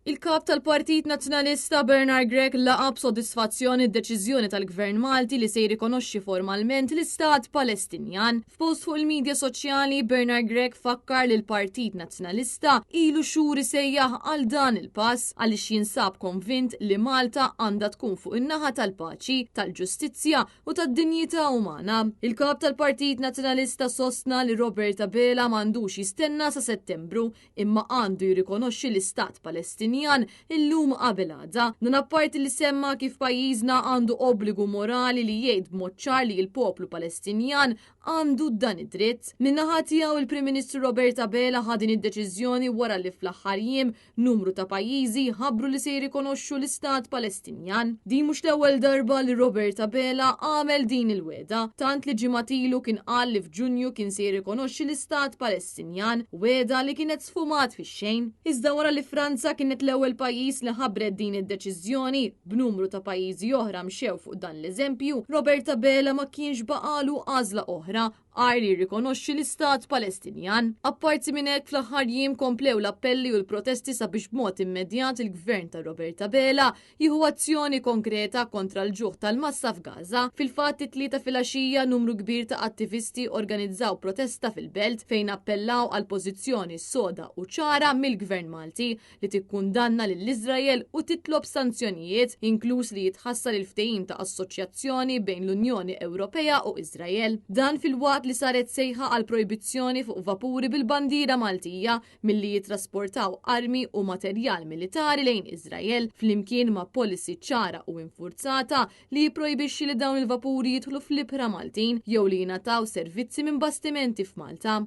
Il-Kap tal-Partit Nazzjonalista Bernard Grech laqa' b'sodisfazzjon id-deċiżjoni tal-Gvern Malti li se jirrikonoxxi formalment l-Istat Palestinjan. F'post fuq il-midja soċjali, Bernard Grech fakkar li l-Partit Nazzjonalista ilu xhur isejjaħ għal dan il-pass għaliex jinsab konvint li Malta għandha tkun fuq in-naħa tal-paċi, tal-ġustizzja u tad-dinjità umana. Il-Kap tal-Partit Nazzjonalista sostna li Robert Abela m'għandux jistenna sa Settembru imma għandu jirrikonoxxi l-Istat Palestinjan illum qabel għada. Dan apparti li semma kif pajjiżna għandu obbligu morali li jgħid b'mod ċar li l-poplu Palestinjan għandu dan id-dritt. Min-naħa tiegħu il-Prim Ministru Robert Abela ħa din id-deċiżjoni wara li fl-aħħar jiem Numru ta' pajjiżi ħabbru li se jirrikonoxxu l-Istat Palestinjan. Din mhux l-ewwel darba li Robert Abela għamel din il-wegħda, tant li ġimgħat ilu kien qal li f'Ġunju kien se jirrikonoxxi l-Istat Palestinjan, wegħda li kienet sfumat fix-xejn. Iżda wara li Franza kienet l-ewwel pajjiż li ħabbret din id-deċiżjoni, b'numru ta' pajjiżi oħra mxew fuq dan l-eżempju, Robert Abela ma kienx baqagħlu għażla oħra għajr li jirrikonoxxi l-Istat Palestinjan. Apparti minn hekk fl-aħħar jiem komplew l-appelli u l-protesti sabiex b'mod immedjat il-gvern ta' Robert Abela jieħu azzjoni konkreta kontra l-ġuħ tal-massa f'Gaza. Fil-fatt it-Tlieta filgħaxija numru kbir ta' attivisti organizzaw protesta fil-Belt fejn appellaw għal pożizzjoni soda u ċara mill-Gvern Malti li tikkundanna lil Iżrael u titlob sanzjonijiet, inkluż li jitħassar il-ftehim ta' assoċjazzjoni bejn l-Unjoni Ewropea u Iżrael. Dan filwaqt li saret sejħa għal projbizzjoni fuq vapuri bil-bandiera Maltija milli jittrasportaw armi u materjal militari lejn Iżrael, flimkien ma' policy ċara u infurzata li jipprojbixxi li dawn il-vapuri jidħlu fl-ibħra Maltin jew li jingħataw servizzi minn bastimenti f'Malta.